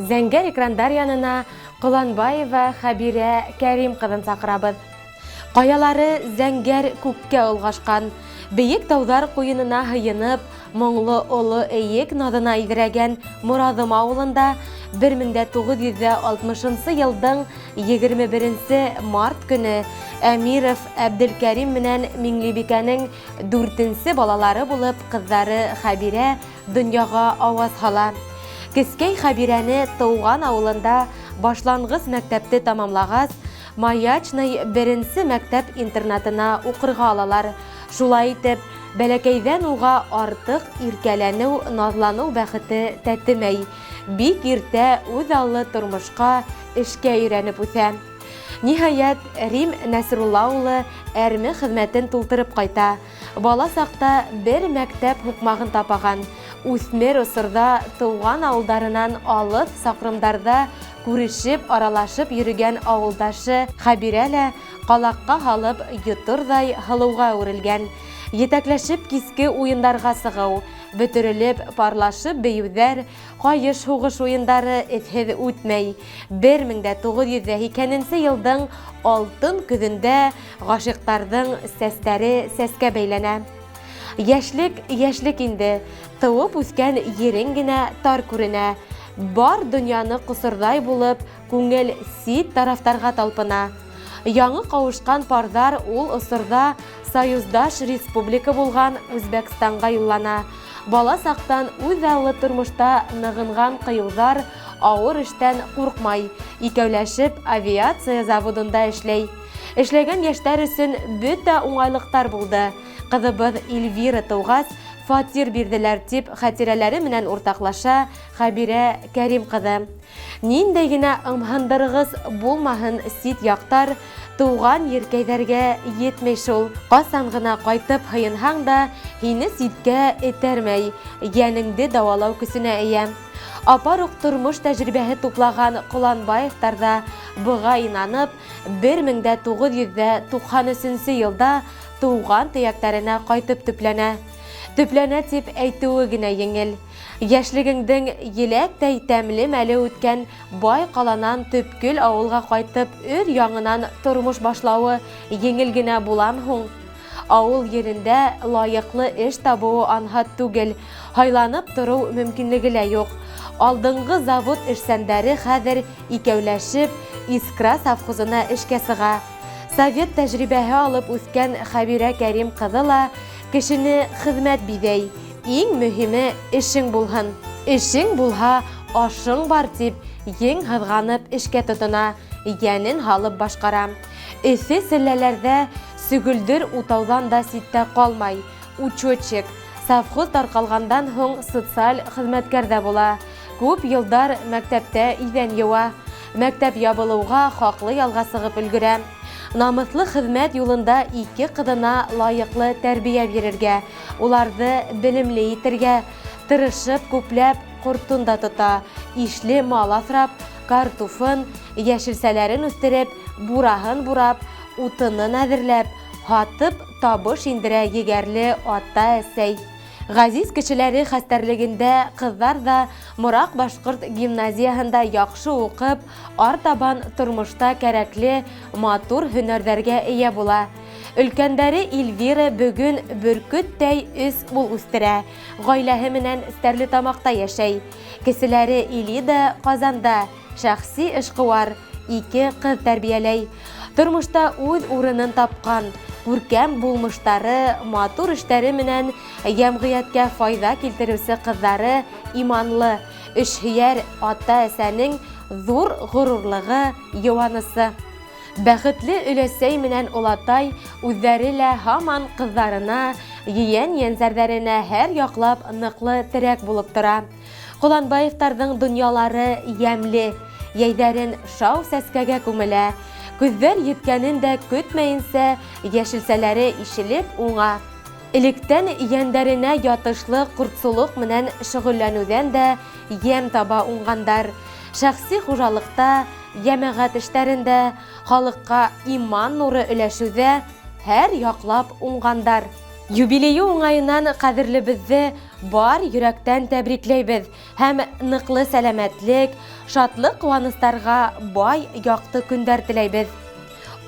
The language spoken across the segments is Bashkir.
Зәңгәр экрандар янына Ҡоланбаева Хәбирә Кәрим ҡыҙын саҡырабыҙ. Ҡаялары зәңгәр күккә олғашҡан, бейек тауҙар ҡуйынына һыйынып, моңло Оло Эйек наҙына иҙрәгән Мораҙым ауылында 1960 йылдың 21 март көнө Әмиров Әбделкәрим менән Миңлебикәнең дүртенсе балалары булып ҡыҙҙары Хәбирә донъяға ауаз һала. Кескәй Хәбирәне тыуған ауылында башланғыс мәктәпте тамамлағас, Маячный беренсе мәктәп-интернатына уҡырға алалар. Шулай итеп, бәләкәйҙән уға артыҡ иркәләнеү, наҙланыу бәхете тәтемәй. Бик иртә үҙаллы тормошҡа, эшкә өйрәнеп үҫә. Ниһаять, Рим Нәсрулла улы әрме хеҙмәтен тултырып ҡайта. Бала саҡта бер мәктәп һуҡмағын тапаған, үҫмер осорҙа тыуған ауылдарынан алыҫ саҡрымдарҙа күрешеп, аралашып йөрөгән ауылдашы Хәбирә лә ҡалаҡҡа һалып йоторҙай һылыуға әүерелгән. Етәкләшеп киске уйындарға сығыу, бөтөрөлөп, парлашып бейеүҙәр, ҡайыш һуғыш уйындары эҙһеҙ үтмәй. 1980 йылдың алтын көҙөндә Ғашиҡтарҙың сәстәре сәскә бәйләнә. Йәшлек, йәшлек инде. Тыуып үҫкән ерең генә тар күренә. Бар донъяны ҡосорҙай булып, күңел сит тарафтарға талпына. Яңы ҡауышҡан парҙар ул осорҙа союздаш республика булған Үзбәкстанға юллана. Бала саҡтан үҙаллы тормошта нығынған ҡыйыуҙар ауыр эштән ҡурҡмай, икәүләшеп авиация заводында эшләй. Эшләгән йәштәр өсөн бөтә уңайлыҡтар булды. Ҡыҙыбыҙ Эльвира тыуғас, фатир бирҙеләр, тип хәтирәләре менән уртаҡлаша Хәбирә Кәрим ҡыҙы. Ниндәй генә ымһындырғыс булмаһын сит яҡтар, тыуған еркәйҙәргә етмәй шул. Ҡасан ғына ҡайтып һыйынһаң да, һине ситкә этәрмәй, йәнеңде дауалау көсөнә эйә. Апар уҡ тормош тәжрибәһе туплаған Ҡоланбаевтар ҙа быға инанып, 1993 йылда тыуған төйәктәренә ҡайтып төпләнә. Төпләнә тип әйтеүе генә еңел. Йәшлегеңдең еләктәй тәмле мәле үткән бай ҡаланан төпкөл ауылға ҡайтып өр-яңынан тормош башлауы еңел генә буламы һуң? Ауыл ерендә лайыҡлы эш табыуы анһат түгел, һайланып тороу мөмкинлеге лә юҡ. Алдынғы завод эшсәндәре хәҙер икәүләшеп Искра совхозына эшкә сыға. Совет тәжрибәһе алып үҫкән Хәбирә Кәрим ҡыҙы ла кешене хеҙмәт биҙәй, иң мөһиме эшең булһын. Эшең булһа, ашың бар дип, ең һыҙғанып эшкә тотона, йәнен һалып башҡара. Эҫе селләләрҙә сөгөлдөр утауҙан да ситтә ҡалмай, учетчик, совхоз тарҡалғандан һуң социаль хеҙмәткәр ҙә була. Күп йылдар мәктәптә иҙән йыуа. Мәктәп ябылыуға хаҡлы ялға сығып өлгөрә. Намыҫлы хеҙмәт юлында ике ҡыҙына лайыҡлы тәрбиә бирергә, уларҙы белемле итергә тырышып, күпләп ҡортон да тота, ишле мал аҫрап, картуфын, йәшелсәләрен үҫтереп, бураһын бурап, утынын әҙерләп, һатып табыш индерә егәрле ата-әсәй. Ғәзиз кешеләре хәстәрлегендә ҡыҙҙар ҙа Мораҡ башҡорт гимназияһында яҡшы уҡып, артабан тормошта кәрәкле, матур һөнәрҙәргә эйә була. Өлкәндәре Эльвира бөгөн бөркөттәй өс ул үҫтерә, гаиләһе менән Стәрлетамаҡта йәшәй. Кеселәре Илида Казанда шәхси эшкыуар, ике кыз тәрбияләй. Тормошта үз урынын тапкан, күркәм булмыштары, матур эштәре менән йәмгыятькә файҙа килтереүсе кызлары иманлы, эшһөйәр ата-әсәнең ҙур горурлыгы, йыуанысы. Бәхетле өләсәй менән олатай үҙҙәре лә һаман ҡыҙҙарына, ейән-ейәнсәрҙәренә һәр яҡлап ныҡлы терәк булып тора. Ҡоланбаевтарҙың донъялары йәмле, йәйҙәрен шау сәскәгә күмелә. Көҙҙәр еткәнен дә көтмәйенсә, йәшелсәләре ишелеп уңа. Электән йәндәренә ятышлы ҡортсолоҡ менән шөгыльләнеүҙән дә йәм таба уңғандар. Шәхси хужалыҡта, йәмәғәт эштәрендә, халыҡҡа иман нуры өләшеүҙә һәр яҡлап уңғандар. Юбилейы уңайынан ҡәҙерлебеҙҙе бар йөрәктән тәбрикләйбеҙ һәм ныҡлы сәләмәтлек, шатлыҡ-ҡыуаныстарға бай яҡты көндәр теләйбеҙ.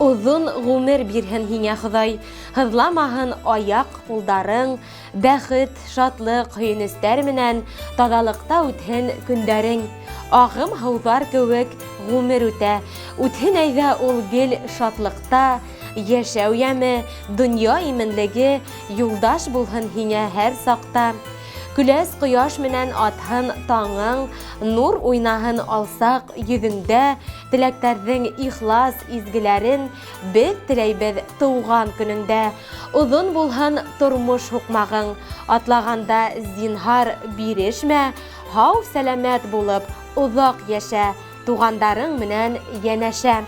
Оҙон ғүмер бирһен һиңә Хоҙай, һыҙламаһын аяҡ-ҡулдарың, бәхет, шатлыҡ, һөйөнөстәр менән таҙалыҡта үтһен көндәрең. Ағым һыуҙар кеүек ғүмер үтә, үтһен әйҙә ул гел шатлыҡта, йәшәү йәме, донъя именлеге юлдаш булһын һиңә һәр саҡта. Көләс ҡояш менән атһын таңың, нур уйнаһын алсаҡ йөҙөңдә, теләктәрҙең ихлас изгеләрен беҙ теләйбеҙ тыуған көнөңдә. Оҙон булһын тормош һуҡмағың, атлағанда зинһар бирешмә, һау сәләмәт булып оҙаҡ йәшә, туғандарың менән йәнәшә.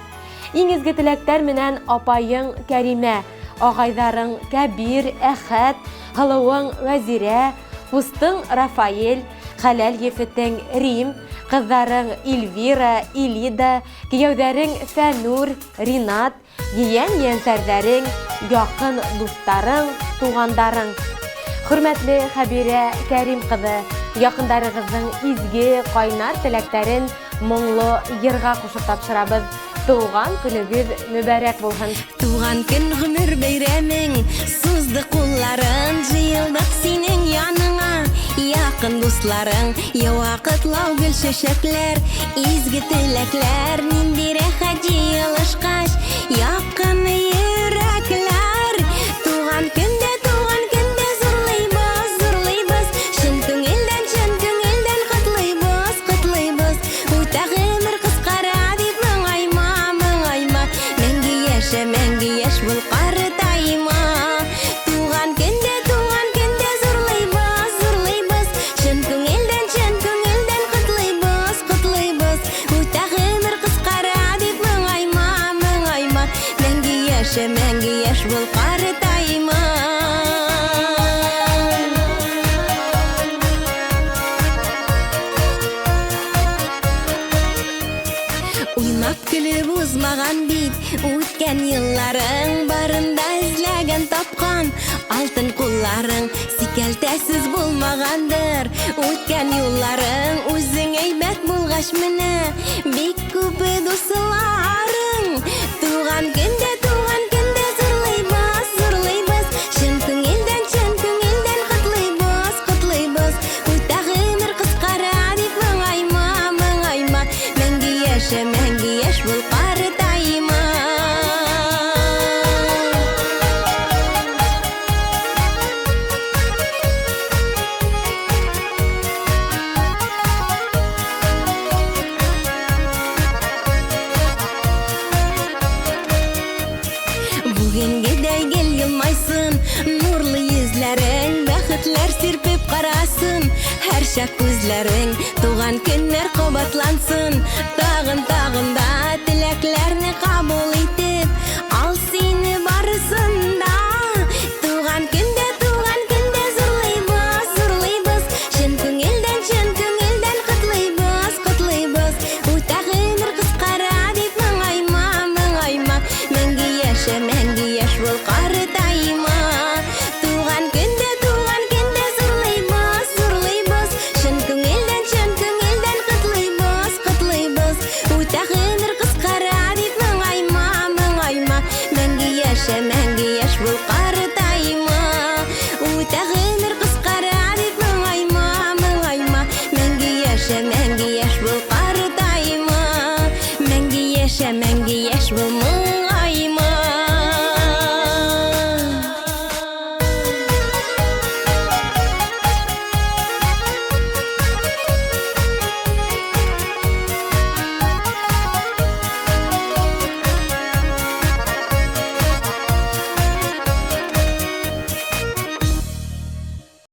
Иң изге теләктәр менән апайың Кәримә, ағайҙарың Кәбир, Әхәт, һылыуың Вәзирә, ҡустың Рафаэль, хәләл ефетең Рим, ҡыҙҙарың Эльвира, Илида, кейәүҙәрең Фәнүр, Ринат, ейән-ейәнсәрҙәрең, яҡын дуҫтарың, туғандарың. Хөрмәтле Хәбирә Кәрим ҡыҙы, яҡындарығыҙҙың изге, ҡайнар теләктәрен моңло йырға ҡушып тапшырабыҙ. Тыуған көнөгөҙ мөбәрәк булһын. Тыуған көн ғүмер бәйрәмең, сузды ҡулларын, йыйылдыҡ һинең яныңа, яҡын дуҫларың, ваҡытлау гөл чәчәкләр, изге теләкләр, ниндәй рәхәт йыйылышҡас, яҡын йөрәкләр. Тыуған көндә, тыуған көндә зурлайбыҙ, зурлайбыҙ, чын күңелдән, чын күңелдән ҡотлайбыҙ, ҡотлайбыҙ. Үтә ғүмер ҡыҫҡара тип моңайма, моңайма, мәңге йәшә, мәңге йәш бул, ҡартайма. Тыуған көндә, тыуған көндә зурлайбыҙ, зурлайбыҙ, чын күңелдән, чын күңелдән ҡотлайбыҙ, ҡотлайбыҙ. Үтә ғүмер ҡыҫҡара тип моңайма, моңайма, мәңге йәшә, мәңге йәш бул, ҡартайма. Уйнап көлөп узмаған бит үткән йылларың, барында эҙләгән тапҡан алтын ҡулларың, сикәлтәсез булмағандыр үткән юлларың. Үҙең әйбәт булғас менә бик күп дуҫларың. Тыуған көндә, тыуған көндә зурлайбыҙ, зурлайбыҙ, чын күңелдән, чын күңелдән ҡотлайбыҙ, ҡотлайбыҙ. Үтә ғүмер ҡыҫҡара тип моңайма, моңайма, мәңге йәшә, мәңге йәш бул, ҡартайма. Бүгенгедәй гел йылмайсын нурлы йөҙләрең, бәхетләр сирпеп ҡарасын һәр саҡ күҙләрең. Тыуған көннәр ҡабатлансын, тағын, тағын да теләкләрне ҡабул итеп, ал сине барысын да. Тыуған көндә, тыуған көндә зурлайбыҙ, зурлайбыҙ, чын күңелдән, чын күңелдән ҡотлайбыҙ, ҡотлайбыҙ. Үтә ғүмер ҡыҫҡара тип моңайма, моңайма, мәңге йәшә, мәңге йәш бул, ҡартайма. Тыуған көндә, тыуған көндә зурлайбыҙ, зурлайбыҙ, чын күңелдән, чын күңелдән ҡотлайбыҙ, ҡотлайбыҙ. Үтә ғүмер ҡыҫҡара тип моңайма, моңайма, мәңге йәшә, мәңге йәш бул, ҡартайма. Үтә ғүмер ҡыҫҡара тип моңайма, моңайма, мәңге йәшә, мәңге йәш бул, ҡартайма. Мәңге йәшә, мәңге йәш бул, моңайма.